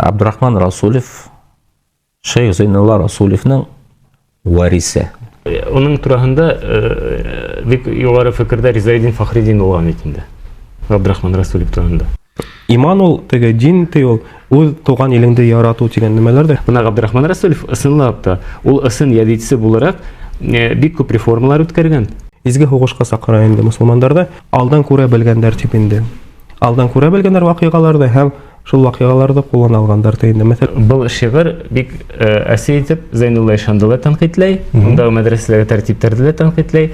Абдрахман Расулев Шейх Зейнулла Расулевның варисе. Уның тураһында бик юғары фекерҙә Ризаэддин Фәхретдин булған бит инде. Габдрахман Расулев тураһында. Иман ул теге дин ти ул үҙ туған илеңде яратыу тигән нәмәләр дә. Бына Габдрахман Расулев ысынлап та ул ысын йәдидсе булараҡ бик күп реформалар үткәргән. Изге һуғышҡа саҡыра инде мосолмандарҙы, алдан күрә белгәндәр тип инде. Алдан күрә белгәндәр ваҡиғаларҙы һәм шул ваҡиғаларҙы ҡуллана алғандар ти инде. Мәҫәлән, Был шиғыр бик әсе итеп Зәйнулла ишанды ла тәнҡитләй, ундағы мәҙрәсәләге тәртиптәрҙе лә тәнҡитләй.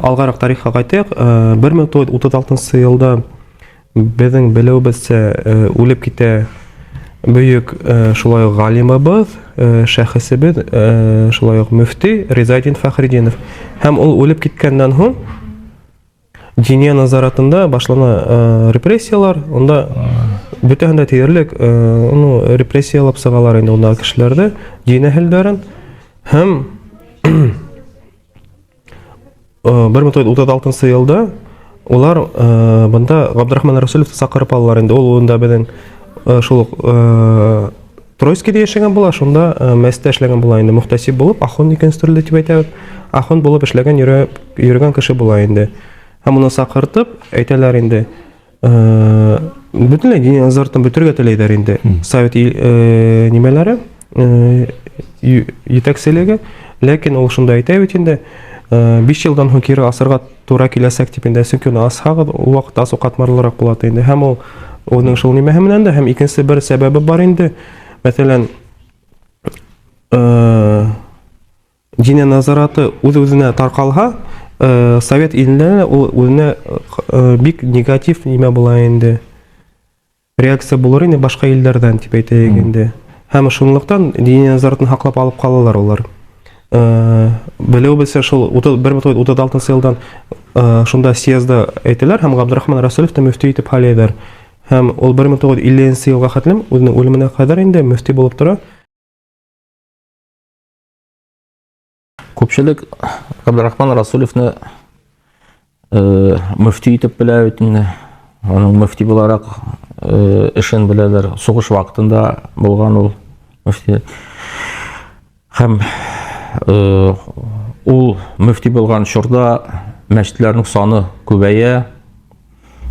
Алғараҡ тарихҡа ҡайтайыҡ. 1936 йылда беҙҙең белеүебеҙсә, үлеп китә бөйөк, шулай уҡ ғалимыбыҙ, шәхесебеҙ, шулай уҡ мөфти Ризаэддин Фәхретдинов. Һәм ул үлеп киткәндән һуң Диния назаратында башлана репрессиялар, унда бөтәһен дә тиерлек, репрессиялап сығалар инде ундағы кешеләрҙе, дин әһелдәрен. Һәм 1936 йылда улар бында Габдрахман Расулевты саҡырып алалар инде. Ул унда беҙҙең шул уҡ Троицкийҙа йәшәгән була, шунда мәсеттә эшләгән була инде, мөхтәсиб булып, ахун икенсе төрлө тип әйтәбеҙ, ахун булып эшләгән, йөрөгән кеше була инде. Һәм уны саҡыртып әйтәләр инде, бөтөнләй дини назараттан бөтөргә теләйҙәр инде. Совет нимәләре, етәкселеге, ләкин ул шунда әйтә бит инде, 5 йылдан һуң кире асырға тура киләсәк тип инде, сөнки уны асһағыҙ, ул ваҡытта асыу ҡатмарлыраҡ була инде. Һәм ул уның шул нимәһе менән дә, һәм икенсе бер сәбәбе бар инде. Мәҫәлән, диния назараты үҙ-үҙенә тарҡалһа, совет илендә ул үҙенә бик негатив нимә була инде. Реакция булыр инде башҡа илдәрҙән тип әйтәйек инде. Һәм шунлыҡтан диния назаратын һаҡлап алып ҡалалар улар. Белеүебеҙсә, шул 1936 йылдан, шунда съезда әйтәләр һәм Габдрахман Расулевты мөфти итеп һайлайҙар. Һәм ул 1950 йылға хәтлем үҙенең үлеменә ҡәҙәр инде мөфти булып тора. Күпселек Габдрахман Расулевны мөфти итеп белә бит инде. Аның мөфти булараҡ эшен беләләр. Һуғыш ваҡытында булған ул мөфти. Һәм ул мөфти булған чорда мәчетләрнең саны күбәя.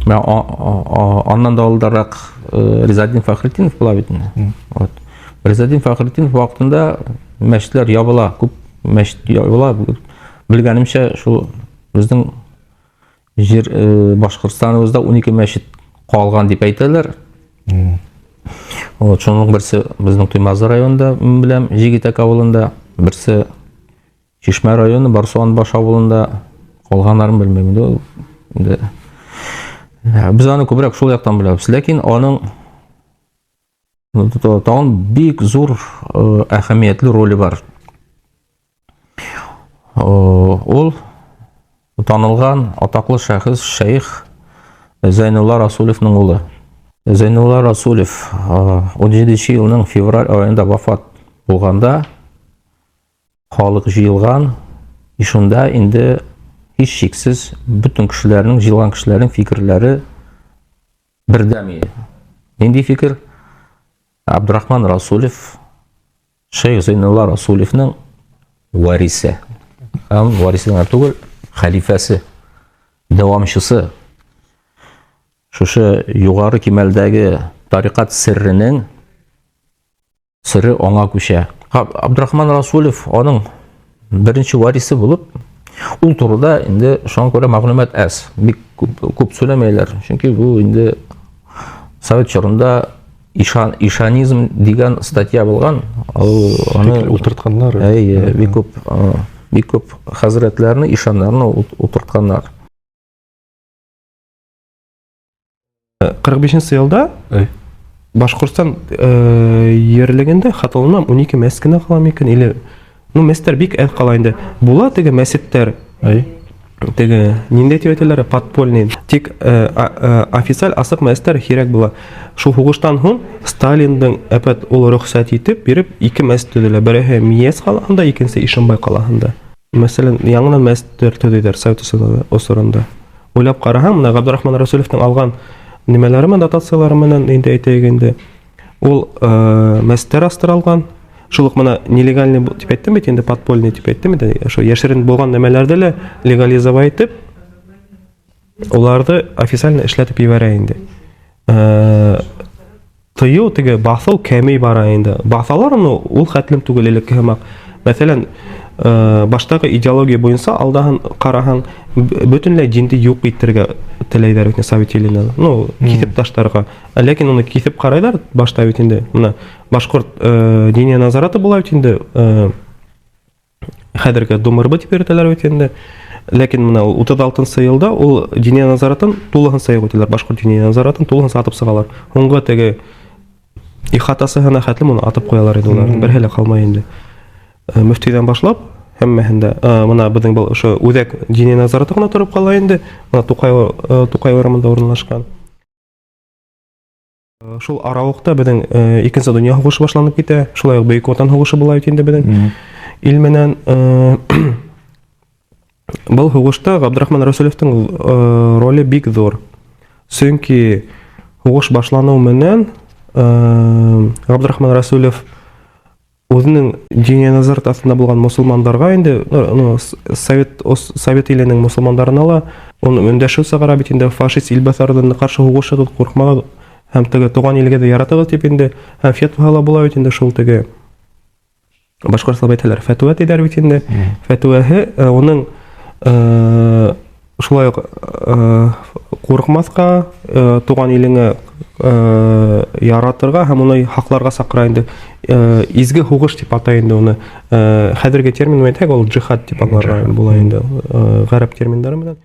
Аннан да алдараҡ Ризаэддин Фәхретдинов була бит инде. Вот. Ризаэддин Фәхретдинов ваҡытында мәчетләр ябыла, күп мәчет ябыла. Белгәнемсә, шул беҙҙең жер Башҡортостаныбыҙҙа 12 мәчет ҡалған тип әйтәләр. Вот, шуның берсе беҙҙең Туймазы районында, мин беләм, Жигитәк ауылында, берсе Шишмә районы Барсуанбаш ауылында, ҡалғанарын белмәйем инде. Инде беҙ аны күберәк шул яҡтан беләбеҙ. Ләкин аның тағын бик ҙур әһәмиәтле роле бар. Ул танылған атаҡлы шәхес шәйх Зәйнулла Расулевның улы. Зәйнулла Расулев 17 йылның февраль айында вафат булғанда халыҡ йыйылған, и шунда инде һис шиксез бөтөн кешеләрнең, йыйылған кешеләрнең фикерләре бердәм иде. Нинди фикер? Абдрахман Расулев Шәйх Зәйнулла Расулевның варисе. Һәм варисе генә түгел, хәлифәсе, дәвамчысы. Шушы югары кимәлдәге тариқат сирренең сире аңа күчә. Абдрахман Расулев аның беренче варисы булып, ул турыда инде шуңа күрә мәгълүмат әз, бик күп сөйләмәйләр. Чөнки бу инде совет чорында ишанизм дигән статья булган. Ул аны Фикер утыртканнар. Әйе, бик күп хәзрәтләрне, ишаннарны утыртканнар. 45 елда Башҡортостан ерлегендә хаталанмам 12 мәсет кенә ҡала микән, или, ну, мәсеттәр бик әҙ ҡала инде. Була теге мәсеттәр. Теге ниндәй дип әйтәләр, подпольный. Тик официаль асыҡ мәсеттәр һирәк була. Шул һуғыштан һуң Сталиндың әпәт ул рөхсәт итеп биреп ике мәсет төҙөлә. Береһе Миәс ҡалаһында, икенсе Ишембай ҡалаһында. Мәсәлән, яңынан мәсеттәр төҙөйҙәр совет осоронда. Уйлап ҡараһаң, менә Ғабдрахман Рәсүлевтең алған нимәләре менән, дотациялары менән инде әйтәйек инде, ул мәсеттәр астыралған. Шул уҡ мына нелегальный тип әйттем бит инде, подпольный тип әйттем инде, ошо йәшерен булған нәмәләрҙе лә легализовать итеп, уларҙы официально эшләтеп ебәрә инде. Тыйыу теге баҫыу кәмей бара инде. Баҫалар, но ул хәтлем түгел элекке һымаҡ. Мәҫәлән, баштағы идеология буйынса алдаһын ҡараһаң, бөтөнләй динде юҡ итергә теләйҙәр бит совет иленән. Ну, киҫеп таштарға. Ләкин уны киҫеп ҡарайҙар башта бит инде. Мына башҡорт диния назараты була бит инде, хәҙерге ДУМРБ тип йөрөтәләр бит инде. Ләкин мына ул утыҙ алтынсы йылда ул диния назаратын тулыһынса юҡ итәләр. Башҡорт диния назаратын тулыһынса атып сығалар. Һуңғы теге ихатаһына хәтлем уны атып ҡуялар инде уларҙың. Береһе лә ҡалмай инде. Мөфтөйҙән башлап һәммәһендә, мына беҙҙең был ошо үҙәк диния назараты ғына тороп ҡала инде. Мына Туҡай урамында урынлашҡан. Шул арауыҡта беҙҙең икенсе донъя һуғышы башланып китә. Шулай уҡ Бөйөк Ватан һуғышы була бит инде беҙҙең ил менән. Был һуғышта Ғабдрахман Рәсүлевтең роле бик ҙур. Сөнки һуғыш башланыу менән Ғабдрахман Рәсүлев үҙенең диния назарат аҫтында булған мосолмандарға инде, ну, совет иленең мосолмандарына ла уны өндәшеү сығара бит инде, фашист илбаҫарҙарына ҡаршы һуғышығыҙ, ҡурҡмағыҙ һәм теге туған илгә дә яратығыҙ тип инде, һәм фетва ла була бит инде шул теге башҡортсалап әйтәләр, фәтүә тиҙәр бит инде. Фәтүәһе, уның шулай уҡ ҡурҡмаҫҡа, туған илеңә яратырға һәм уны һаҡларға саҡыра инде. Изге һуғыш тип атай инде уны. Хәҙерге термин әйтһәк, ул джихад тип аңларға була инде, ғәрәп терминдары менән.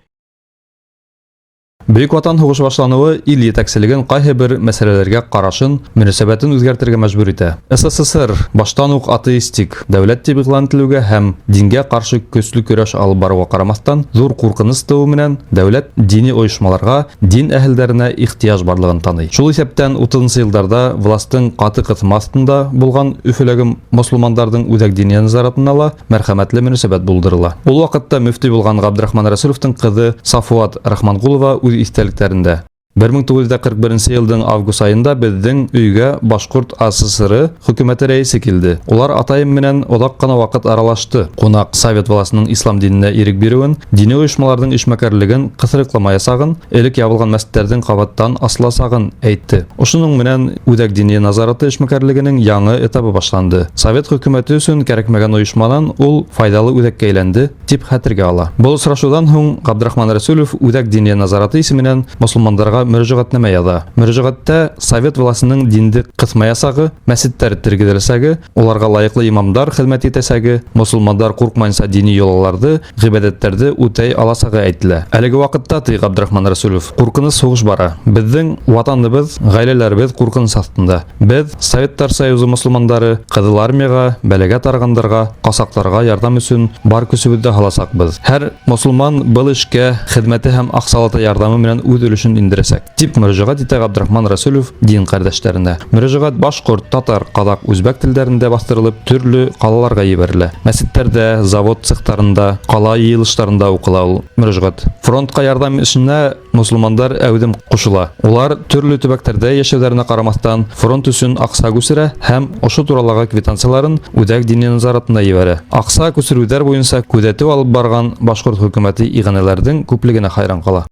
Бөйөк Ватан һуғышы башланыуы ил етәкселеген ҡайһы бер мәсьәләләргә ҡарашын, мөнәсәбәтен үҙгәртергә мәжбүр итә. СССР баштан уҡ атеистик дәүләт тип иғлан ителеүгә һәм дингә ҡаршы көслө көрәш алып барыуға ҡарамаҫтан, ҙур ҡурҡыныс тыуыу менән дәүләт дини ойошмаларға, дин әһелдәренә ихтыяж барлығын таный. Шул иҫәптән утыҙынсы йылдарҙа властың ҡаты ҡыҫымы аҫтында булған Өфөләге мосолмандарҙың үҙәк диния назаратына ла мәрхәмәтле мөнәсәбәт булдырыла. Ул ваҡытта мөфти булған Ғабдрахман Рәсүловтың ҡыҙы Сафуат Рахманғулова үҙ иҫтәлектәрендә: Бер мең туғыҙ йөҙ ҡырҡ беренсе йылдың август айында беҙҙең өйгә Башҡорт АССР хөкүмәте рәйесе килде. Улар атайым менән оҙаҡ ҡына ваҡыт аралашты. Ҡунаҡ совет власының ислам диненә ирек биреүен, дини ойошмаларҙың эшмәкәрлеген ҡыҫырыҡламаясағын, элек ябылған мәсеттәрҙең ҡабаттан асыласағын әйтте. Ошоноң менән үҙәк диния назараты эшмәкәрлегенең яңы этабы башланды. Совет хөкүмәте өсөн кәрәкмәгән ойошманан ул файҙалы үҙәккә әйләнде, тип хәтергә ала. Был осрашыуҙан һуң Ғабдрахман Рәсүлов үҙәк диния назараты исеменән мосолмандарға мөрәжәғәтнамә яҙа. Мөрәжәғәттә совет власының динде ҡыҫмаясағы, мәсеттәр тергеҙеләсәге, уларға лайыҡлы имамдар хеҙмәт итәсәге, мосолмандар ҡурҡмайынса дини йолаларҙы, ғибәҙәттәрҙе үтәй аласағы әйтелә. Әлеге ваҡытта, ти Ғабдрахман Рәсүлов, ҡурҡыныс һуғыш бара. Беҙҙең ватаныбыҙ, ғаиләләребеҙ ҡурҡыныс аҫтында. Беҙ, Советтар Союзы мосолмандары, Ҡыҙыл Армияға, бәләгә тарығандарға, ҡасаҡтарға ярҙам өсөн бар көсөбөҙҙө һаласаҡбыҙ. Һәр мосолман был эшкә хеҙмәте һәм аҡсалата ярҙамы менән үҙ өлөшөн индерәсәк, тип мөрәжәғәт итә Ғабдрахман Рәсүлов дин ҡәрҙәштәренә. Мөрәжәғәт башҡорт, татар, ҡаҙаҡ, үзбәк телдәрендә баҫтырылып, төрлө ҡалаларға ебәрелә. Мәсеттәрҙә, завод цехтарында, ҡала йыйылыштарында уҡыла ул мөрәжәғәт. Фронтҡа ярҙам эшенә мосолмандар әүҙем ҡушыла. Улар төрлө төбәктәрҙә йәшәүҙәренә ҡарамаҫтан фронт өсөн аҡса күсерә һәм ошо туралағы квитанцияларын үҙәк диния назаратына ебәрә. Аҡса күсереүҙәр буйынса күҙәтеү алып барған башҡорт хөкүмәте иғәнәләрҙең күплегенә хайран ҡала.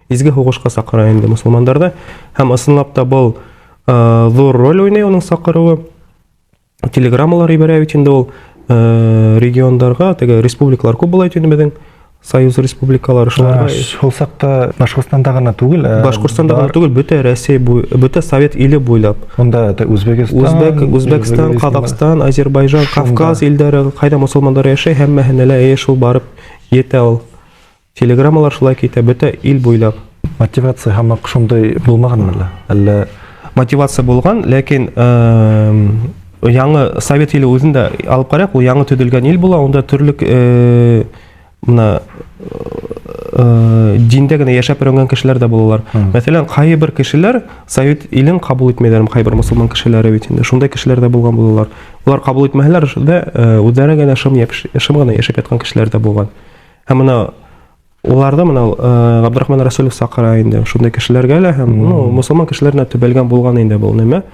Изге һуғышҡа саҡыра инде мосолмандарҙы, һәм ысынлап та был ҙур роль уйнай уның саҡырыуы. Телеграммалар ебәрә бит инде ул региондарға, теге республикалар күп була бит инде беҙҙең союз республикалары, шуларға. Шул саҡта Башҡортостанда ғына түгел, Башҡортостанда ғына бар түгел, бөтә Рәсәй буй, бөтә совет иле буйлап. Унда да Үзбәкстан, Үзбәкстан, Үзбәкстан, Ҡаҙағстан, Азербайжан, Шунда. Кавказ илдәре, ҡайҙа мосолмандар йәшәй, һәммәһенә лә эйе шул барып етә ул. Телеграммалар шулай китә бөтә ил буйлап. Мотивация һамаҡ шундай булмағанмы әллә? Әллә мотивация булған, ләкин яңы совет иле үҙен дә алып ҡарайыҡ, ул яңы төҙөлгән ил була, унда төрлө Менә диндә генә яшәп өйрәнгән кешеләр дә булалар. Мәсәлән, кайбер кешеләр совет илен кабул итмәйләр, кайбер мусульман кешеләре бит инде. Шундай кешеләр дә булган булалар. Улар кабул итмәһәләр дә, үзләре генә шым шым гына яшәп яткан кешеләр дә булган. Һәм менә уларда менә Габдрахман Расулев сакыра инде шундай кешеләргә лә һәм ну, мусульман кешеләренә төбәлгән булган инде бу нәмә.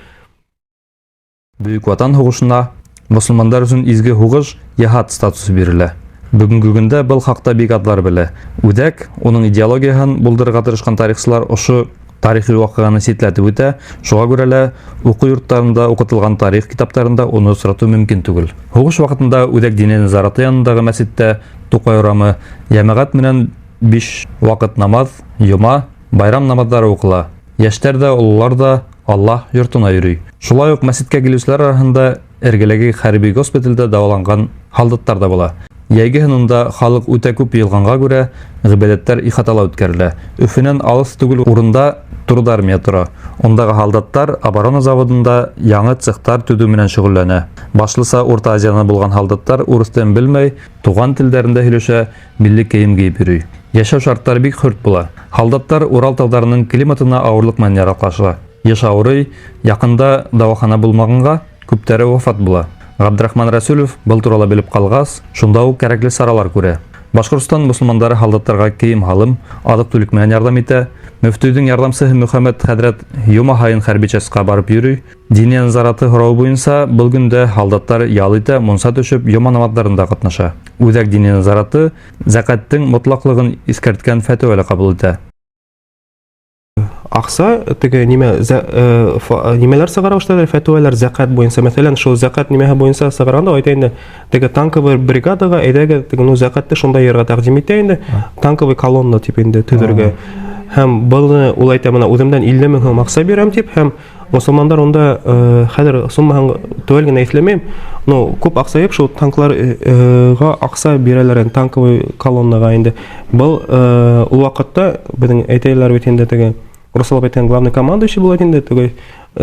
Бөек Ватан һугышына мосылмандар өчен изге һугыш яһат статусы бирелә. Бүгенге көндә был хакта бик адлар белә. Үҙәк, уның идеологияһын булдырырға тырышҡан тарихсылар ошо тарихи ваҡиғаны ситләтеп үтә. Шуға күрә лә уҡыу йорттарында уҡытылған тарих китаптарында уны осратыу мөмкин түгел. Һуғыш ваҡытында Үҙәк диния назараты янындағы мәсеттә Туҡай урамы йәмәғәт менән 5 ваҡыт намаҙ, йома, байрам намаҙҙары уҡыла. Йәштәр ҙә, ололар ҙа Аллаһ йортона йөрөй. Шулай уҡ мәсеткә килеүселәр араһында эргәләге хәрби госпиталдә дауаланған һалдаттар ҙа була. Йәйге һынында халыҡ үтә күп йыйылғанға күрә, ғибәҙәттәр ихатала үткәрелә. Өфөнән алыҫ түгел урында трудармия тора. Ундағы һалдаттар оборона заводында яңы цехтар төҙөү менән шөғөлләнә. Башлыса Урта Азиянан булған һалдаттар урыҫ телен белмәй, туған телдәрендә һөйләшә, милли кейем кейеп йөрөй. Йәшәү шарттары бик хөрт була. Һалдаттар Урал тауҙарының климатына ауырлыҡ менән яраҡлаша. Йыш ауырый, яҡында дауахана булмағанға күптәре вафат була. Ғабдрахман Рәсүлев был турала белеп ҡалғас, шунда уҡ кәрәкле саралар күрә. Башҡортостан мосолмандары һалдаттарға кейем-һалым, аҙыҡ-түлек менән ярҙам итә. Мөфтөйҙөң ярҙамсыһы Мөхәммәт хәҙрәт йома һайын хәрби частьҡа барып йөрөй. Диния назараты һорауы буйынса был көндә һалдаттар ял итә, мунса төшөп, йома намаҙҙарында ҡатнаша. Үҙәк диния назараты зәкәттең мотлаҡлығын иҫкәрткән фәтүә лә ҡабул итә. Аҡса теге нимә нимәләр сығара башлайҙар, фәтүәләр зәкәт буйынса. Мәҫәлән, шул зәкәт нимәһе буйынса сығарғанда әйтә инде, теге танковый бригадаға әйҙәгеҙ, теге, ну, зәкәтте шунда йыйырға тәҡдим итә инде, танковый колонна тип инде төҙөргә. Һәм быны ул әйтә, бына үҙемдән 50 мең һум аҡса бирәм тип, һәм мосолмандар унда, хәҙер суммаһын теүәл генә иҫләмәйем, но күп аҡса йыйып, шул танкларға аҡса бирәләр инде, танковый колоннаға инде. Был ул ваҡытта беҙҙең әйтәләр бит инде, теге урыҫлап әйткән главный командующий була инде, теге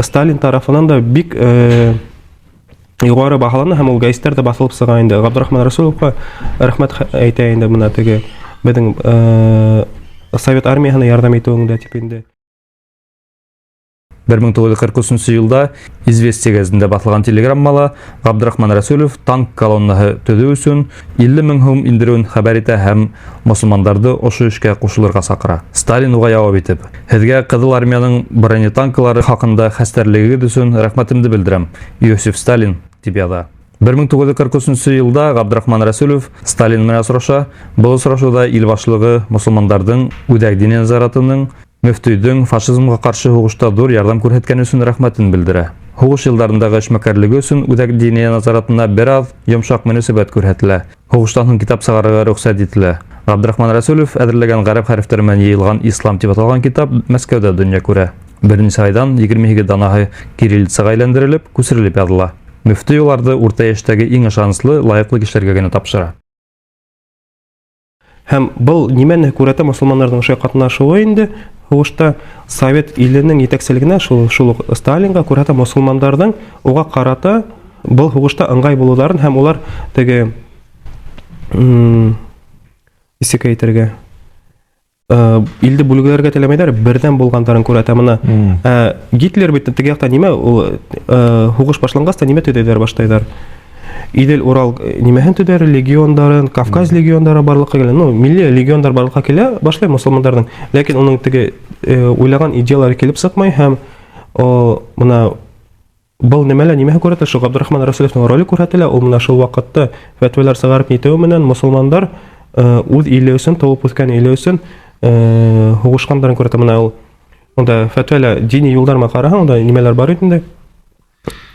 Сталин тарафынан да бик юғары баһалана һәм ул гәзиттәр дә баҫылып сыға инде. Ғабдрахман Расуловҡа рәхмәт әйтә инде, бына теге беҙҙең Совет армияһына ярҙам итеүеңдә тип инде. 1943 йылда Известия гәзитендә баҫылған телеграммала Ғабдрахман Рәсүлев танк колоннаһы төҙөү өсөн 50 мең һум индереүен хәбәр итә һәм мосолмандарҙы ошо эшкә ҡушылырға саҡыра. Сталин уға яуап итеп, Һеҙгә Ҡыҙыл армияның бронетанкалары хаҡында хәстәрлегегеҙ өсөн рәхмәтемде белдерәм, Иосиф Сталин, тип яҙа. 1943 йылда Ғабдрахман Рәсүлев Сталин менән осраша. Был осрашыуҙа ил башлығы мосолмандарҙың Үҙәк диния назаратының мөфтөйҙөң фашизмға ҡаршы һуғышта ҙур ярҙам күрһәткән өсөн рәхмәтен белдерә. Һуғыш йылдарындағы эшмәкәрлеге өсөн Үҙәк диния назаратына бер аҙ йомшаҡ мөнәсәбәт күрһәтелә. Һуғыштан һуң китап сығарырға рөхсәт ителә. Ғабдрахман Рәсүлев әҙерләгән ғәрәп хәрефтәре менән йыйылған Ислам тип аталған китап Мәскәүҙә донъя күрә. Бер нисә айҙан 28 данаһы кириллицаға әйләндерелеп, күсерелеп яҙыла. Мөфтөй уларҙы урта йәштәге иң ышаныслы, лайыҡлы кешеләргә генә тапшыра. Һәм был нимәне күрһәтә мосолмандарҙың ошо ҡатнашыуы инде һуғышта Совет иленең етәкселегенә, шул уҡ Сталинға күрһәтә мосолмандарҙың уға ҡарата был һуғышта ыңғай булыуҙарын һәм улар теге, нисек әйтергә, илде бүлгеләргә теләмәйҙәр, берҙәм булғандарын күрһәтә. Бына, Гитлер бит теге яҡта нимә, ул, һуғыш башланғас та нимә төҙәйҙәр башлайҙар? Идел Урал нимәһен төҙәр, легиондарын, Кавказ легиондары барлыҡҡа килә. Ну, милли легиондар барлыҡҡа килә башлай мосолмандарҙың. Ләкин уның теге, уйлаған идеялары килеп сыҡмай һәм ул бына был нәмәлә нимәһе күрһәтә? Шул Ғабдрахман Рәсүлевтең роле күрһәтелә. Ул менә шул ваҡытта фәтүәләр сығарып нитеү менән мосолмандар, үҙ иле өсөн, тыуып үҫкән иле өсөн, һуғышҡандарын күрһәтә. Бына ул унда фәтүәлә дини юлдар менән ҡараһаң, унда нимәләр бар бит инде.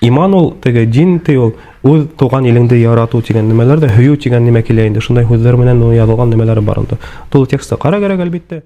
Иман ул, теге дин ти ул, үҙ туған илеңде яратыу тигән нәмәләр ҙә, һөйөү тигән нимә килә инде. Шундай һүҙҙәр менән ул яҙылған нәмәләр бар унда. Тулы текстты ҡара кәрәк, әлбиттә.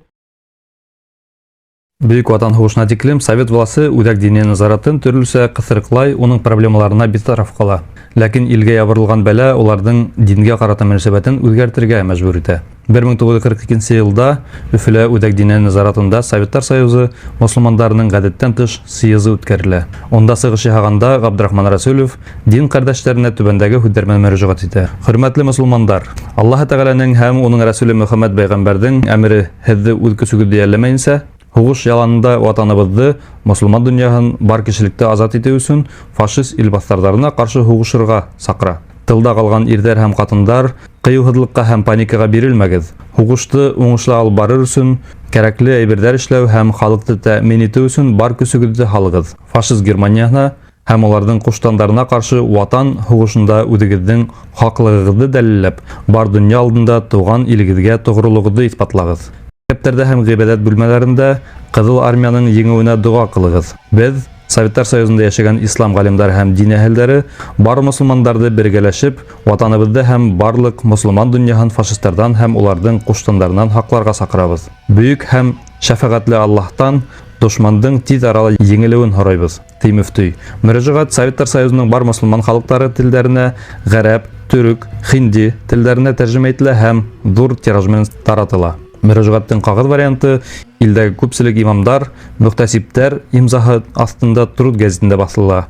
Бөйөк Ватан һуғышына тиклем Совет власы Үҙәк диния назаратын төрлөсә ҡыҫырыҡлай, уның проблемаларына битараф ҡала. Ләкин илгә ябырылган бәла уларның дингә карата мөнәсәбәтен үзгәртергә мәҗбүр итә. 1942 елда Өфөлә Үзәк Диния нәзаратында Советлар Союзы мосылмандарының гадәттән тыш съезы үткәрелә. Онда сыгыш яһаганда Габдрахман Рәсүлев дин кардәшләренә түбәндәге һүҙҙәр менән мөрәжәғәт итә. Хөрмәтле мосылмандар, Аллаһы Тәғәләнең һәм уның Рәсүле Мөхәммәд пәйғәмбәрҙең әмере һеҙҙе үҙ көсөгөҙҙө йәлләмәйенсә, һуғыш яланында ватаныбыҙҙы, мосолман донъяһын бар кешелекте азат итеү өсөн фашист илбаҫтарҙарына ҡаршы һуғышырға саҡыра. Тылда ҡалған ирҙәр һәм ҡатындар, ҡыйыуһыҙлыҡҡа һәм паникаға бирелмәгеҙ. Һуғышты уңышлы алып барыр өсөн кәрәкле әйберҙәр эшләү һәм халыҡты тәьмин итеү өсөн бар көсөгөҙҙө һалығыҙ. Фашист Германияһына һәм уларҙың ҡуштандарына ҡаршы ватан һуғышында үҙегеҙҙең хаҡлығығыҙҙы дәлилләп, бар донъя алдында тыуған илегеҙгә тоғролоғоҙҙо иҫбатлағыҙ. Мәктәптәрҙә һәм ғибәҙәт бүлмәләрендә Ҡыҙыл Армияның еңеүенә доға ҡылығыҙ. Беҙ, Советтар Союзында йәшәгән ислам ғалимдары һәм дин әһелдәре, бар мосолмандарҙы бергәләшеп, ватаныбыҙҙы һәм барлыҡ мосолман донъяһын фашистарҙан һәм уларҙың ҡуштандарынан һаҡларға саҡырабыҙ. Бөйөк һәм шәфәғәтле Аллаһтан дошмандың тиҙ арала еңелеүен һорайбыҙ, ти мөфтөй. Мөрәжәғәт Советтар Союзының бар мосолман халыҡтары телдәренә, ғәрәп, төрөк, хинди телдәренә тәржемә ителә һәм ҙур тираж менән таратыла. Мөрәжәғәттең ҡағыҙ варианты илдәге күпселек имамдар, мөхтәсиптәр имзаһы аҫтында Труд гәзитендә баҫыла.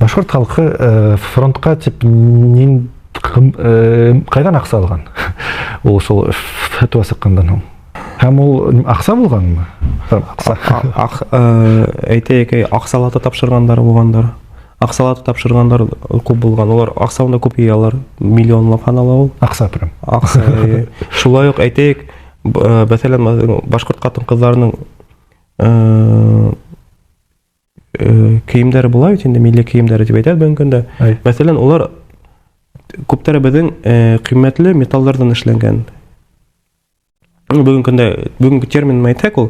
Башҡорт халҡы фронтҡа тип ҡайҙан аҡса алған? Ул шул фәтүә сыҡҡандан һуң. Һәм ул аҡса булғанмы? Аҡса. Әйтәйек, аҡсалата тапшырғандар булғандар. Аҡсалата тапшырғандар күп булған. Улар аҡсаны күп йыялар, миллионлап һанала ул. Аҡса прям. Аҡса. Шулай уҡ әйтәйек, мәҫәлән, башҡорт ҡатын-ҡыҙҙарының кейемдәре була бит инде, милли кейемдәре тип әйтәбеҙ бөгөнгө көндә. Мәҫәлән, улар күптәре беҙҙең ҡиммәтле металдарҙан эшләнгән. Бөгөнгө көндә, бөгөнгө термин әйтһәк, ул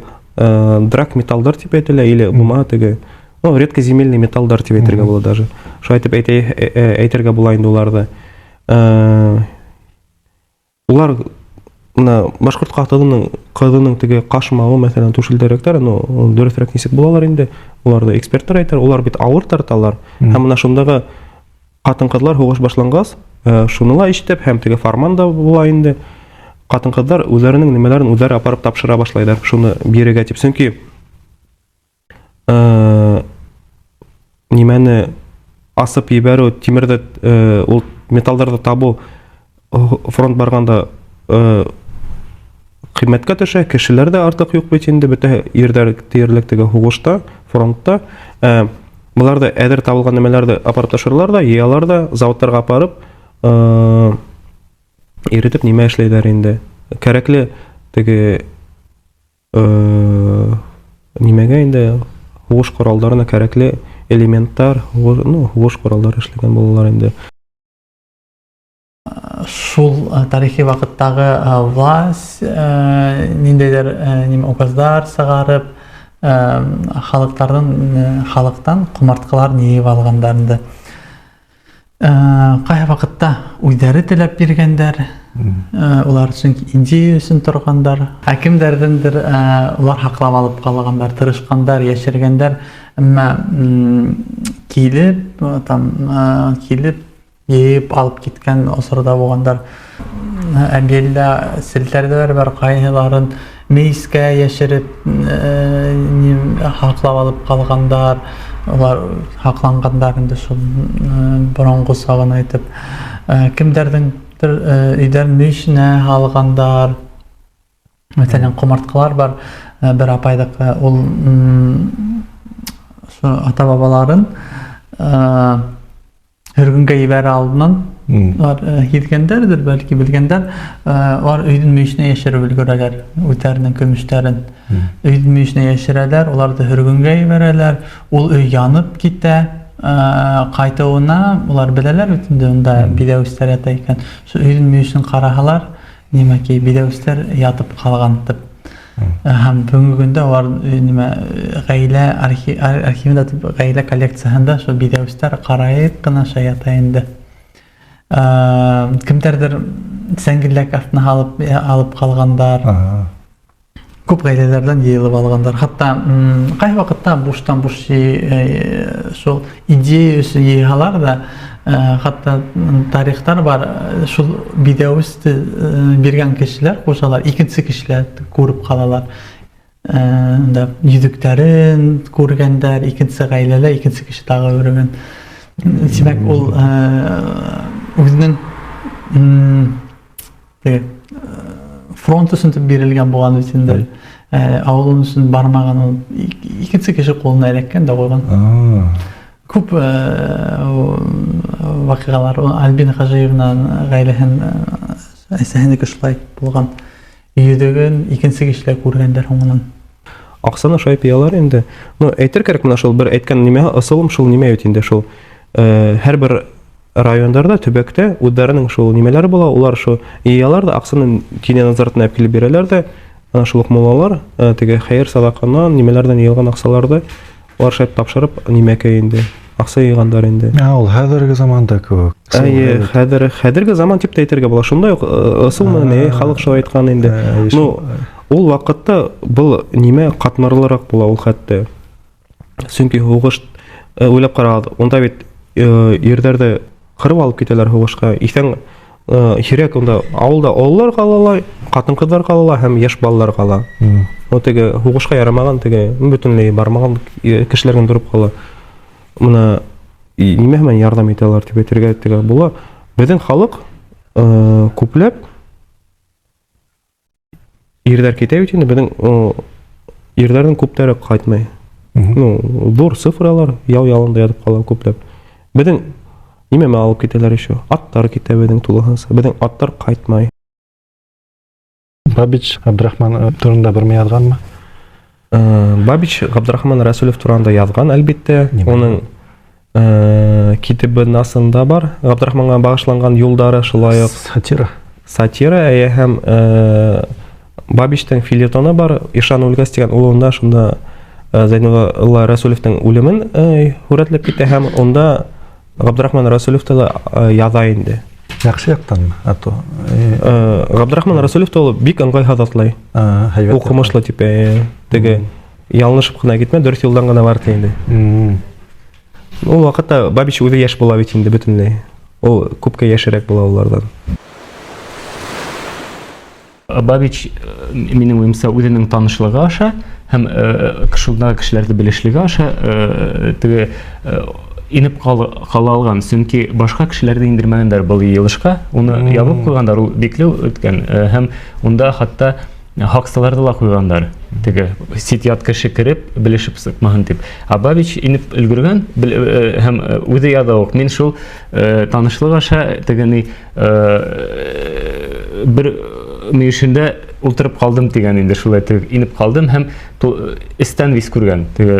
драг металдар тип әйтелә, или булма теге, ну, редкоземельный металдар тип әйтергә була даже. Шулай итеп әйтергә була инде уларҙы. Улар мына башҡорт ҡыҙының теге ҡашмауы, мәҫәлән, түшелдерәктәр, ну, дөрөҫөрәк нисек булалар инде, уларҙы эксперттар әйтер, улар бит ауыр тарталар. Һәм мына шундағы ҡатын-ҡыҙлар һуғыш башланғас, шуны ла ишетеп, һәм теге фарман да була инде. Ҡатын-ҡыҙҙар үҙҙәренең нимәләрен үҙҙәре апарып тапшыра башлайҙар, шуны бирергә тип. Сөнки нимәне асып ебәреү, тимерҙе, ул металдарҙы табыу фронт барғанда ҡиммәткә төшә, кешеләр ҙә артыҡ юҡ бит инде, бөтә ерҙәр тиерлек теге һуғышта, фронтта. Былар ҙа әҙер табылған нәмәләрҙе апарып ташыралар ҙа, йыялар ҙа, заводтарға апарып, иретеп нимә эшләйҙәр инде. Кәрәкле теге нимәгә инде һуғыш ҡоралдарына кәрәкле элементтар, ну, һуғыш ҡоралдары эшләгән булалар инде. Шул тарихи ваҡыттағы власть ниндәйҙер нимә указдар сығарып, халыҡтан ҡомартҡыларын йыйып алғандар инде. Ҡайһы ваҡытта үҙҙәре теләп биргәндәр, улар сөнки идея өсөн торғандар. Ә кемдәрҙеңдер улар һаҡлап алып ҡалғандар, тырышҡандар, йәшергәндәр, әммә килеп, там, килеп йыйып алып киткән осорҙа булғандар. Әбйәлилдә селтәрҙәр бар, ҡайһыларын мейескә йәшереп, һаҡлап алып ҡалғандар, улар һаҡланғандар инде шул боронғо сағын әйтеп. Кемдәрҙеңдер өйҙәрен мөйөшөнә һалғандар. Мәҫәлән, ҡомартҡылар бар, бер апайҙыҡы, ул ошо ата-бабаларын һөргөнгә ебәрер алдынан улар һиҙгәндәрҙер, бәлки белгәндәр, улар өйҙөң мөйөшөнә йәшереп өлгөрәләр үҙҙәренең көмөштәрен. Өйҙөң мөйөшөнә йәшерәләр, уларҙы һөргөнгә ебәрәләр, ул өй янып китә. Ҡайтыуына улар беләләр бит инде, унда биҙәүестәр ята икән. Шул өйҙөң мөйөшөн ҡараһалар, нимәкәй биҙәүестәр ятып ҡалған тип. Һәм бөгөнгө көндә улар нимә ғаилә архивында тип, ғаилә коллекцияһында шул биҙәүестәр ҡарайып ҡына шай ята инде. Кемдәрҙер сәңгелдәк аҫтына алып ҡалғандар. Күп ғаиләләрҙән йыйылып алғандар. Хатта ҡайһы ваҡытта буштан буш шул идея өсөн йыйһалар да, хатта тарихтар бар, шул биҙәүесте биргән кешеләр, хужалар, икенсе кешеләр күреп ҡалалар. Унда йөҙөктәрен күргәндәр, икенсе ғаиләлә икенсе кеше тағы күргән. Тимәк, ул үҙенең теге фронт өсөн тип бирелгән булған бит инде. Ауылын өсөн бармаған ул, икенсе кеше ҡулына эләккән дә ҡуйған. Күп ваҡиғалар. Альбина Хажиевнаның ғаиләһен, әсәһенеке шулай булған. Йөҙөгөн икенсе кешеләр күргәндәр һуңынан. Аҡсаны шулай йыялар инде. Ну, әйтер кәрәк, менә шул бер әйткән нимә, ысулым шул нимә бит инде шул. Һәр бер райондарҙа, төбәктә үҙҙәренең шул нимәләре була, улар шул йыялар ҙа аҡсаны диния назаратына алып килеп бирәләр ҙә, ана шул уҡ муллалар, теге хәйер саҙаҡанан, нимәләрҙән йыйылған аҡсаларҙы улар шулай тапшырып нимәкәй инде, аҡса йыйғандар инде. Ә, ул хәҙерге заманда кеүек. Әйе, хәҙерге заман тип тә әйтергә була. Шундай уҡ, ысул менән, халыҡ шулай әйткән инде. Ну, ул ваҡытта был нимә ҡатмарлыраҡ була ул хәтта. Сөнки һуғыш, уйлап ҡарағыҙ, унда бит, ирҙәрҙе ҡырып алып китәләр һуғышҡа. Иҫән, һирәк унда ауылда ололар ҡалала, ҡатын-ҡыҙҙар ҡалала һәм йәш балалар ҡала. Ну, теге һуғышҡа ярамаған, теге бөтөнләй бармаған кешеләр генә тороп ҡала. Мына нимә менән ярҙам итә алар тип әйтергә теге була. Беҙҙең халыҡ, күпләп ирҙәр китә бит инде, беҙҙең, ирҙәрҙең күптәре ҡайтмай. Ну, ҙур цифралар яу ялында ятып ҡала күпләп. Беҙҙең нимә менән алып китәләр еще? Аттар китә беҙҙең тулыһынса. Беҙҙең аттар ҡайтмай. Бабич Абдрахман турында бер ни яҙғанмы? Бабич Габдрахман Рәсүлев турында яҙған, әлбиттә. Нимә? Уның, китабынасында бар. Габдрахманға бағышланған юлдары шулай уҡ. Сатира. Сатира, әйе, һәм, Бабичтың фельетоны бар. Ишан Үлгәс тигән ул унда шунда, Зәйнулла Рәсүлевтең үлемен, һүрәтләп китә һәм унда Габдрахман Рәсүлевте лә, яҙа инде. Яҡшы яҡтанмы? А то, Габдрахман Рәсүлевте ул бик ыңғай һаҙатлай. Һәйбәт Уҡымышлы тип, теге ялнышып ҡына китмә, дөрөҫ юлдан ғына бар ти инде. Ул ваҡытта Бабич үҙе йәш була бит инде бөтөнләй. Ул күпкә йәшерәк була уларҙан. Бабич, минең уйымса, үҙенең танышлығы аша һәм, шундағы кешеләрҙе белешлеге аша, теге, инеп ҡала алған, сөнки башҡа кешеләрҙе индермәгәндәр был йыйылышҡа, уны ябып ҡуйғандар, ул бикле үткән, һәм унда хатта һаҡсыларҙы ла ҡуйғандар, теге сит-ят кеше кереп белешеп сыҡмаһын тип. Ә Бабич инеп өлгөргән, һәм үҙе яҙа уҡ, мин шул, танышлыҡ аша теге ни, бер мөйөшөндә ултырып ҡалдым тигән инде, шулай теге инеп ҡалдым һәм эстән вис күргән. Теге,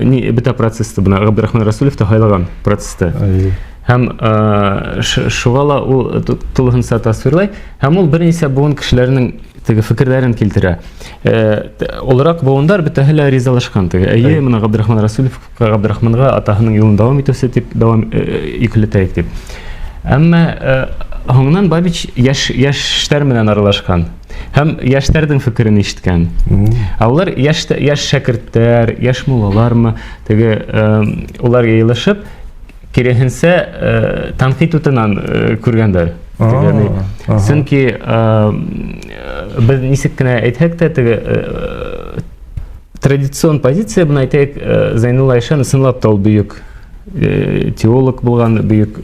ни, бөтә процессты бына Габдрахман Рәсүлев тә һайлаған процессты. Һәм, шуға ла ул тулыһынса тасвирлай, һәм ул бер нисә быуын кешеләренең теге фекерҙәрен килтерә. Олораҡ быуындар бөтәһе лә ризалашҡан теге. Эйе, бына Габдрахман Рәсүлев Габдрахманға атаһының юлын дауам итеүсе тип дауам, йөкләтәйек тип. Әммә, һуңынан Бабич йәштәр менән аралашҡан һәм йәштәрҙең фекерен ишеткән. Ә улар йәш шәкерттәр, йәш муллалармы, теге, улар йыйылышып, киреһенсә, тәнҡит утынан, күргәндәр. Сөнки, беҙ нисек кенә әйтһәк тә, теге, традицион позиция, бына әйтәйек, Зәйнулла Ишан ысынлап та ул бөйөк, теолог булған, бөйөк,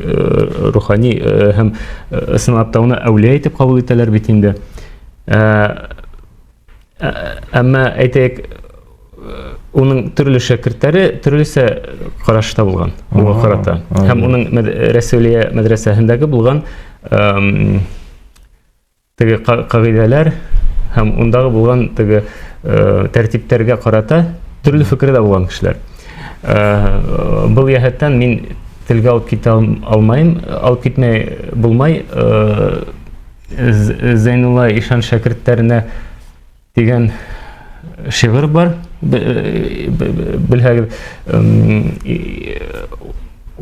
рухани, һәм, ысынлап та уны әүлиә итеп ҡабул итәләр бит инде. Әммә әйтәйек, уның төрлө шәкерттәре төрлөсә ҡарашта булған, уға ҡарата. Һәм уның Рәсүлиә мәҙрәсәһендәге булған, теге ҡағиҙәләр һәм ундағы булған теге, тәртиптәргә ҡарата төрлө фекерҙә булған кешеләр. Был йәһәттән мин телгә алып китә алмайым, алып китмәй булмай, Зәйнулла Ишан шәкерттәренә тигән шиғыр бар, белһәгеҙ,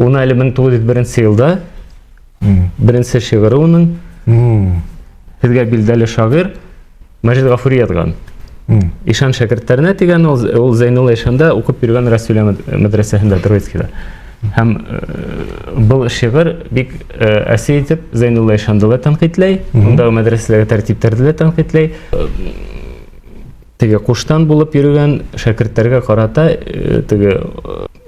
уны әле мең туғыҙ йөҙ беренсе йылда беренсе шиғыры уның. Һеҙгә билдәле шағир Мәжит Ғафури яҙған. Ишан шәкерттәренә дигән ул, ул Зәйнулла ишанда уҡып йөргән Рәсүлә мәдрәсәһендә Троицкида. Һәм был шиғыр бик әсе итеп Зәйнулла ишанды ла тәнҡитләй, ундағы мәдрәсәләге тәртиптәрҙе лә тәнҡитләй. Теге ҡуштан булып йөрөгән шәкерттәргә ҡарата теге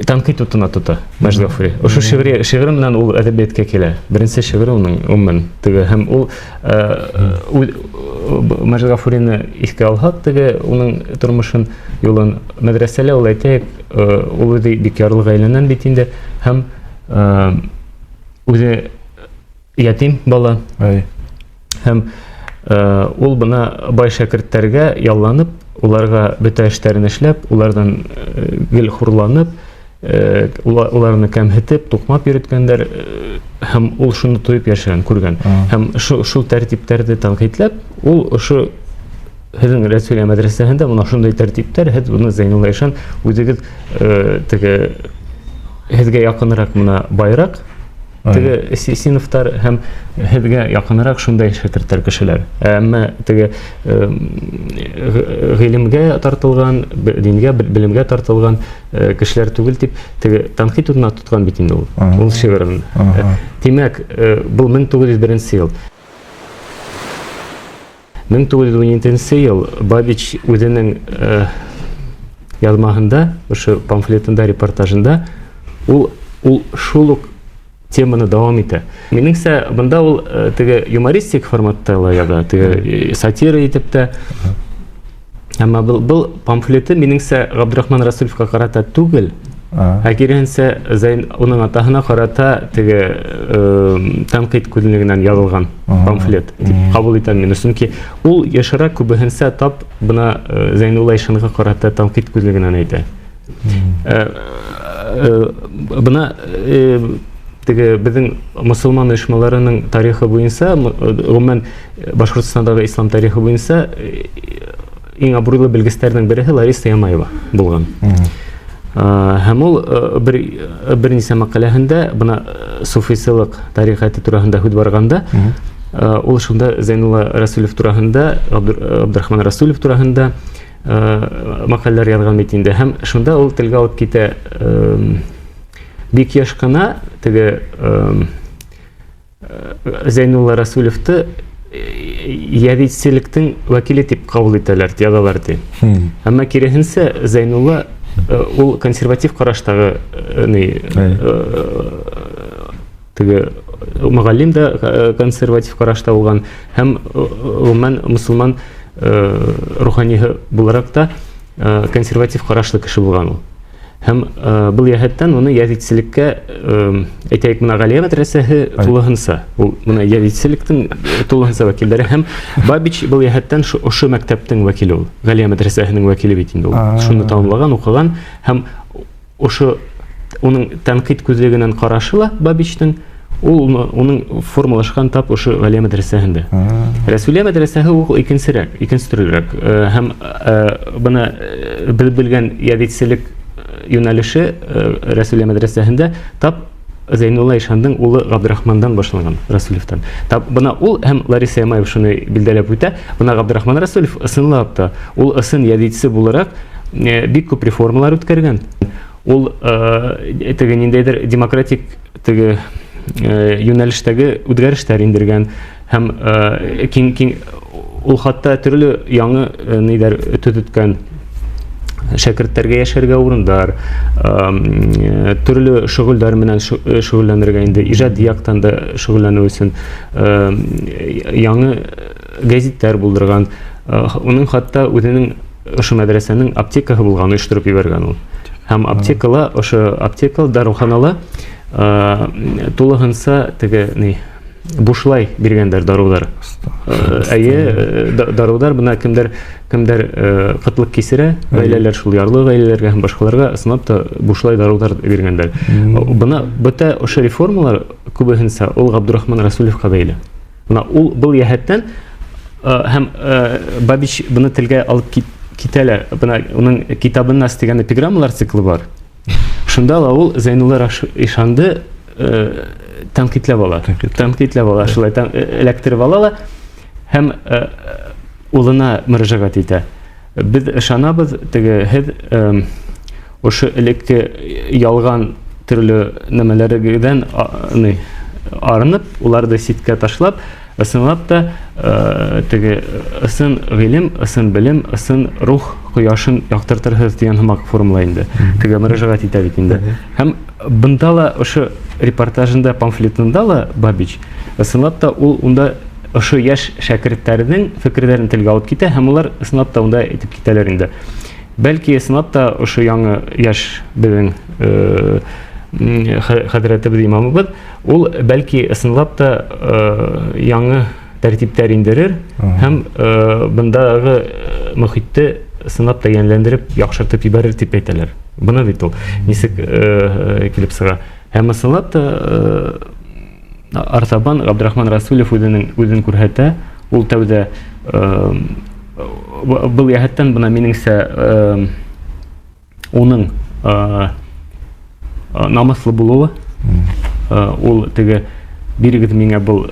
тәнҡит утына тота Мәжит Ғафури. Ошо шиғри шиғыры менән ул әҙәбиәткә килә. Беренсе шиғыры уның гомумән теге һәм ул Мәжит Ғафурины иҫкә алһаҡ, теге уның тормошон, юлын мәҙрәсәлә ул әйтәйек, ул үҙе бик ярлы ғаиләнән бит инде һәм үҙе ятим бала. Әй. Һәм ул бына бай шәкерттәргә ялланып, уларға бөтә эштәрен эшләп, уларҙан гел хурланып, уларны кәмһетеп, туҡмап йөрөткәндәр, һәм ул шуны тойоп йәшәгән, күргән. Һәм шул тәртиптәрҙе тәнҡитләп, ул ошо һеҙҙең Рәсүлә мәҙрәсәһендә бына шундай тәртиптәр, һеҙ быны Зәйнулла ишан үҙегеҙ теге һеҙгә яҡыныраҡ бына байыраҡ теге синыфтар һәм һеҙгә яҡыныраҡ шундай шәкерттәр кешеләр. Әммә теге ғилемгә тартылған, дингә, белемгә тартылған кешеләр түгел тип теге тәнҡит утына тотҡан бит инде ул. Ул шиғырын. Тимәк, был 1901 йыл. 1917 йыл Бабич үҙенең яҙмаһында, ошо памфлетында, репортажында ул шул уҡ теманы дауам итә. Минеңсә, бында ул теге юмористик форматта ла яҙа, теге сатира итеп тә. Әммә был памфлеты минеңсә Ғабдрахман Расулевҡа ҡарата түгел, ә киреһенсә уның атаһына ҡарата теге тәнҡит күҙлегенән яҙылған памфлет тип ҡабул итәм мин. Сөнки ул йышыраҡ күбеһенсә тап бына Зәйнулла ишанға ҡарата тәнҡит күҙлегенән әйтә. Бына теге беҙҙең мосолман ойошмаларының тарихы буйынса, ғөмүмән Башҡортостандағы ислам тарихы буйынса иң абруйлы белгестәрҙең береһе Лариса Ямаева булған. Һәм ул бер нисә мәҡәләһендә бына суфисылыҡ тарихаты тураһында һүҙ барғанда, ул шунда Зәйнулла Расулев тураһында, Абдрахман Расулев тураһында мәҡәләләр яҙған бит инде. Һәм шунда ул телгә алып китә, бик йыш ҡына теге Зәйнулла Расулевты йәдидселектең вәкиле тип ҡабул итәләр, яҙалар ти. Әммә киреһенсә Зәйнулла ул консерватив ҡараштағы теге мөғәллим дә консерватив ҡарашта булған һәм ғөмүмән мосолман руханиһы булараҡ та консерватив ҡарашлы кеше булған ул. Һәм был йәһәттән уны йәдидселеккә, әйтәйек, бына Ғәлиә мәҙрәсәһе тулыһынса, ул бына йәдидселектең тулыһынса вәкилдәре һәм Бабич был йәһәттән ошо мәктәптең вәкиле ул. Ғәлиә мәҙрәсәһенең вәкиле бит инде ул. Шуны тамамлаған, уҡыған һәм ошо уның тәнҡит күҙлегенән ҡарашы ла Бабичтың, ул уның формалашҡан тап ошо Ғәлиә мәҙрәсәһендә. Рәсүлә мәҙрәсәһе ул икенсерәк, икенсе төрлөрәк. Һәм бына беҙ белгән йәдидселек йүнәлеше Рәсүлә мәҙрәсәһендә тап Зәйнулла ишандың улы Ғабдрахмандан башланған, Расулевтан. Тап бына ул һәм Лариса Ямаева шуны билдәләп үтә, бына Ғабдрахман Расулев ысынлап та ул ысын йәдидсе булараҡ бик күп реформалар үткәргән. Ул теге ниндәйҙер демократик теге йүнәлештәге үҙгәрештәр индергән һәм киң ул хатта төрлө яңы ниҙәр төҙөткән, шәкерттәргә йәшәргә урындар, төрлө шөғөлдәр менән шөғөлләнергә инде ижади яҡтан да шөғөлләнеү өсөн яңы гәзиттәр булдырған. Уның хатта үҙенең ошо мәҙрәсәнең аптекаһы булған, ойоштороп ебәргән ул. Һәм аптекала, ошо аптека, дарыуханала тулыһынса теге ни бушлай биргәндәр дарыуҙар. Әйе, дарыуҙар бына кемдәр ҡытлыҡ кисерә, ғаиләләр, шул ярлы ғаиләләргә һәм башҡаларға ысынлап та бушлай дарыуҙар биргәндәр. Бына бөтә ошо реформалар күбеһенсә ул Ғабдрахман Расулевҡа бәйле. Бына ул был йәһәттән һәм Бабич быны телгә алып китә лә. Бына уның Китабын нас тигән эпиграммалар циклы бар. Шунда ла ул Зәйнулла ишанды тәнҡитләп ала. Тәнҡитләп ала, шулай эләктереп ала ла һәм улына мөрәжәғәт итә. Беҙ ышанабыҙ, теге һеҙ ошо элекке ялған төрлө нәмәләрегеҙҙән арынып, уларҙы ситкә ташлап, ысынлап та теге ысын ғилем, ысын белем, ысын рух ҡояшын яҡтыртырһыҙ тигән һымаҡ формула инде. Теге мөрәжәғәт итә бит инде. Һәм бында ла ошо репортажында, памфлетында ла Бабич ысынлап та ул унда ошо йәш шәкерттәрҙең фекерҙәрен телгә алып китә һәм улар ысынлап та унда әйтеп китәләр инде. Бәлки ысынлап та ошо яңы йәш беҙҙең хәҙрәтебеҙ, имамыбыҙ, ул бәлки ысынлап та яңы тәртиптәр индерер һәм бындағы мөхитте ысынлап та йәнләндереп, яҡшыртып ебәрер тип әйтәләр. Бына бит ул нисек килеп сыға. Һәм ысынлап та артабан Ғабдрахман Расулев үҙен күрһәтә. Ул тәүҙә был йәһәттән бына минеңсә уның намыҫлы булыуы, ул теге бирегеҙ миңә был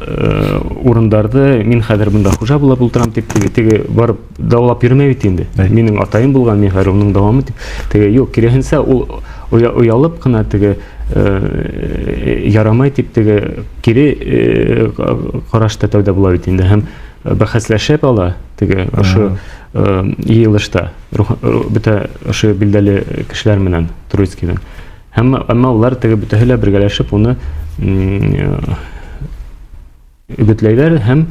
урындарҙы, мин хәҙер бында хужа булып ултырам тип теге барып даулап йөрөмәй бит инде. Минең атайым булған, мин хәҙер уның дауамы тип. Теге юҡ, киреһенсә ул оялып ҡына теге ярамай тип теге кире ҡарашта тәүҙә була бит инде. Һәм бәхәсләшеп ала теге ошо йыйылышта бөтә ошо билдәле кешеләр менән Троицкийҙың. Һәм әммә улар теге бөтәһе лә бергәләшеп уны өгөтләйҙәр һәм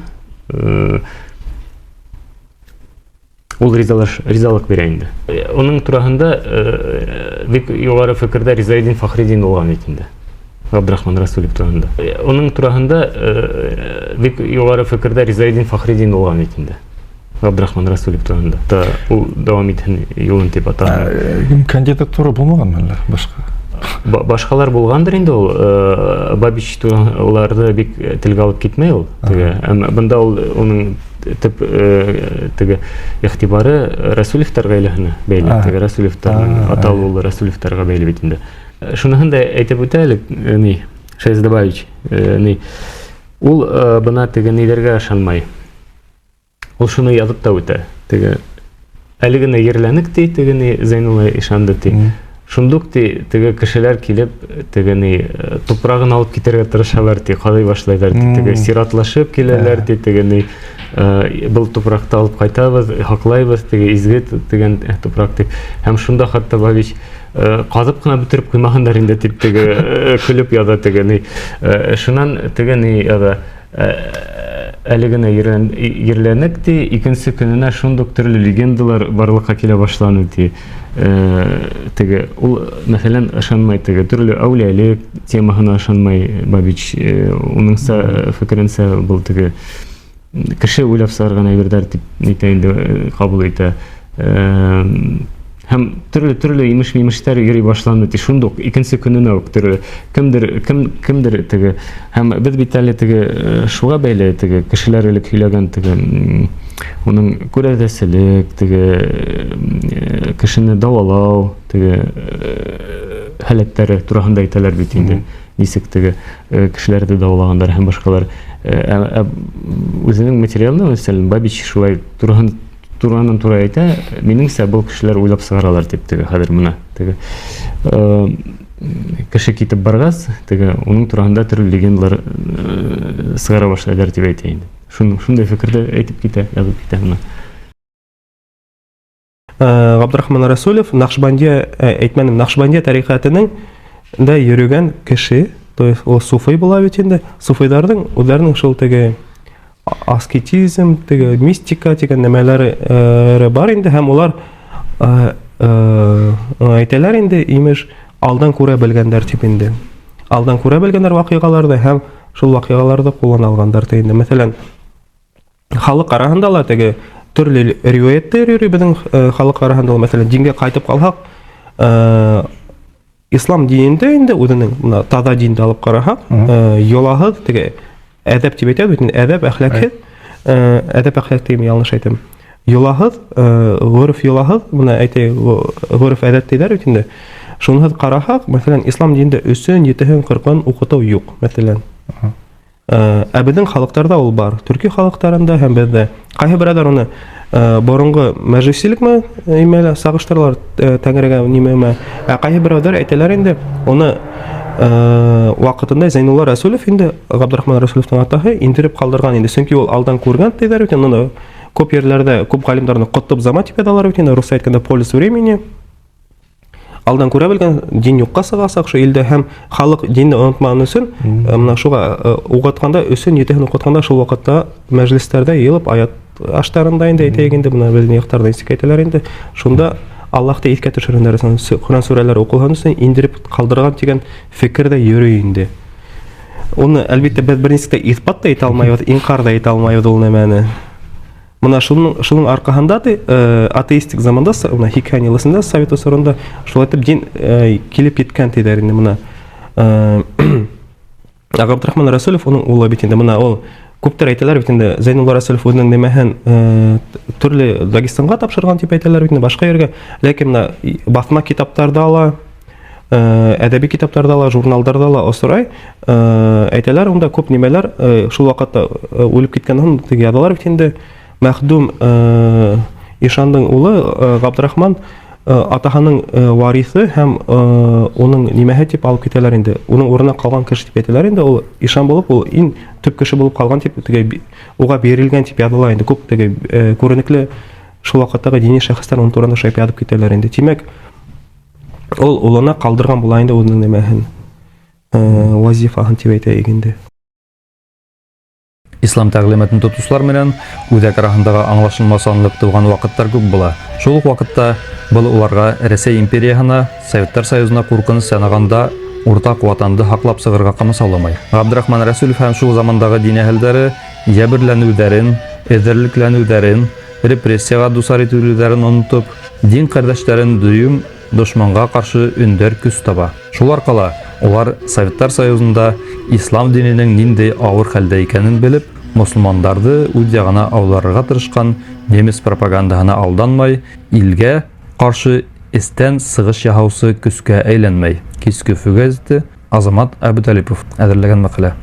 ул ризалыҡ бирә инде. Уның тураһында бик юғары фекерҙә Ризаиддин Фәхретдин булған бит инде. Ғабдрахман Расулев тураһында. Уның тураһында бик юғары фекерҙә Ризаиддин Фәхретдин булған бит инде. Ғабдрахман Расулев тураһында. Та ул дауам итһен юлын тип атаған. Кандидатура булмаған әллә башҡа? Башҡалар булғандыр инде ул. Бабич уларҙы бик телгә алып китмәй ул. Теге, әммә бында ул уның төп теге иғтибары Расулевтар ғаиләһенә бәйле. Теге Расулевтарның аталы улы Расулевтарға бәйле бит инде. Шуныһын да әйтеп үтә әле, ни, Шәйзада Бабич, ни, ул бына теге ниләргә ышанмай. Ул шуны яҙып та үтә. Теге әле генә ерләнек ти, теге ни Зәйнулла ишанды ти. Шундук ти теге кешеләр килеп, теге ни тупрағын алып китергә тырышалар ти, ҡаҙый башлайҙар ти, теге сиратлашып киләләр ти, теге ни был тупраҡты алып ҡайтабыҙ, һаҡлайбыҙ, теге изге тигән тупраҡ тип. Һәм шунда хатта Бабич ҡаҙып ҡына бөтөрөп ҡуймаһындар инде тип теге көлөп яҙа теге ни. Шунан теге ни яҙа, әле генә ерләнек ти, икенсе көнөнә шундук төрлө легендалар барлыҡҡа килә башланы ти. Теге ул, мәҫәлән, ышанмай теге төрлө әүлиәлек темаһына ышанмай Бабич. Уныңса фекеренсә был теге кеше уйлап сығарған әйберҙәр тип нитә инде, ҡабул итә. Һәм төрлө-төрлө имеш-мимештәр йөрөй башланы ти, шундук икенсе көнөнә үк төрлө кемдер, кем, кемдер теге. Һәм беҙ бит әле теге шуға бәйле теге кешеләр элек һөйләгән теге уның күрәҙәселек, теге кешене дауалау, теге һәләттәре тураһында әйтәләр бит инде. Нисек теге кешеләрҙе дауалағандар һәм башҡалар. Үҙенең материалында, мәҫәлән, Бабич шулай туранан тура әйтә, минеңсә был кешеләр уйлап сығаралар тип теге хәҙер бына теге кеше китеп барғас, теге уның тураһында төрлө легендалар сығара башлайҙар тип әйтә инде. Шундай фекерҙе әйтеп китә, яҙып китә бына. Ғабдрахман Расулев Нақшбандия, әйтмәнем, Нақшбандия тариҡәтенең дә йөрөгән кеше, то есть ул суфый була бит инде. Суфыйҙарҙың үҙҙәренең шул теге аскетизм, теге мистика тигән нәмәләре бар инде, һәм улар әйтәләр инде, имеш, алдан күрә белгәндәр тип инде. Алдан күрә белгәндәр ваҡиғаларҙы һәм шул ваҡиғаларҙы ҡуллана алғандар ти инде. Мәҫәлән, халыҡ араһында ла теге төрлө риүәйәттәр йөрөй беҙҙең халыҡ араһында ла, мәҫәлән, дингә ҡайтып ҡалһаҡ, ислам динендә инде үҙенең бына таҙа динде алып ҡараһаҡ, йолаһыҙ теге әҙәп тип әйтәбеҙ бит инде, әҙәп әхлаҡһыҙ, әҙәп әхлаҡ тием, ялныш әйтәм. Йолаһыҙ, ғөрөф йолаһыҙ, бына әйтәйек, ғөрөф әҙәп тиҙәр бит инде. Шунһыҙ ҡараһаҡ, мәҫәлән, ислам динендә өсөн, етеһен, ҡырҡын уҡытыу юҡ, мәҫәлән. Ә беҙҙең халыҡтарҙа ул бар. Төрки халыҡтарында һәм беҙҙә. Ҡайһы берәүҙәр уны боронғо мәжүсилекме имәлә сағыштыралар тәңрегә нимәмә. Ә ҡайһы берәүҙәр әйтәләр инде, уны ваҡытында Зәйнулла Рәсүлев инде Ғабдрахман Рәсүлевтың атаһы индереп ҡалдырған инде. Сөнки ул алдан күргән тиҙәр бит инде, күп ерләрҙә күп ғалимдарҙы ҡотоп заман тип яҙалар бит инде, русса әйткәндә полюс времени. Алдан күрә белгән дин юҡҡа сығасаҡ шул илдә һәм халыҡ динне онотмаған өсөн, мына шуға уҡытҡанда, өсөн етеһен уҡытҡанда шул ваҡытта мәжлестәрҙә йыйылып аят аштарында инде әйтәйек инде, бына беҙҙең яҡтарҙа нисек әйтәләр инде, шунда Аллаһты иҫкә төшөргәндәр өсөн, Ҡөрьән сүрәләре уҡылһын өсөн индереп ҡалдырған тигән фекер ҙә йөрөй инде. Уны, әлбиттә, беҙ бер нисек тә иҫбат та итә алмайбыҙ, инҡар ҙа итә алмайбыҙ ул нәмәне. Мына шуның арҡаһында атеистик заманда, мына һикһән йылысында, совет осоронда шулай итеп дин килеп еткән тиҙәр инде мына. Ғабдрахман Рәсүлев уның улы бит инде, мына ул күптәр әйтәләр бит инде, Зәйнулла Рәсүлев үҙенең нәмәһен төрлө Дагестанға тапшырған тип әйтәләр бит инде, башҡа ергә. Ләкин мына баҫма китаптарҙа ла, әҙәби китаптарҙа ла, журналдарҙа ла осрай. Әйтәләр, унда күп нимәләр, шул ваҡытта үлеп киткәндән һуң теге яҙалар бит инде. Мәхдүм Ишандың улы Ғабдрахман атаһының вариҫы һәм уның нимәһе тип алып китәләр инде. Уның урынына ҡалған кеше тип әйтәләр инде. Ул ишан булып, ул иң төп кеше булып ҡалған тип теге уға бирелгән тип яҙыла инде. Күп теге күренекле шул ваҡыттағы дини шәхестәр уның турында шулай яҙып китәләр инде. Тимәк, ул улына ҡалдырған була инде үҙенең нәмәһен, вазифаһын тип әйтәйек инде. Ислам тәғлимәтен тотоусылар менән үҙәк араһындағы аңлашылмасанлыҡ тыуған ваҡыттар күп була. Шул уҡ ваҡытта был уларға Рәсәй империяһына, Советтар Союзына ҡурҡыныс янағанда уртаҡ ватанды һаҡлап сығырға ҡамасауламай. Ғабдрахман Рәсүлев һәм шул замандағы дин әһелдәре йәберләнеүҙәрен, эҙәрлекләнеүҙәрен, репрессияға дусар ителеүҙәрен онотоп, дин ҡәрҙәштәрен дөйөм дошманға ҡаршы өндәр көс таба. Шул арҡала улар Советтар Союзында ислам диненең ниндәй ауыр хәлдә икәнен белеп, мосолмандарҙы үҙ яғына ауҙарырға тырышҡан немец пропагандаһына алданмай, илгә ҡаршы эстән сығыш яһаусы көскә әйләнмәй. Киске Өфө гәзите, Азамат Әбүтәлипов әҙерләгән мәҡәлә.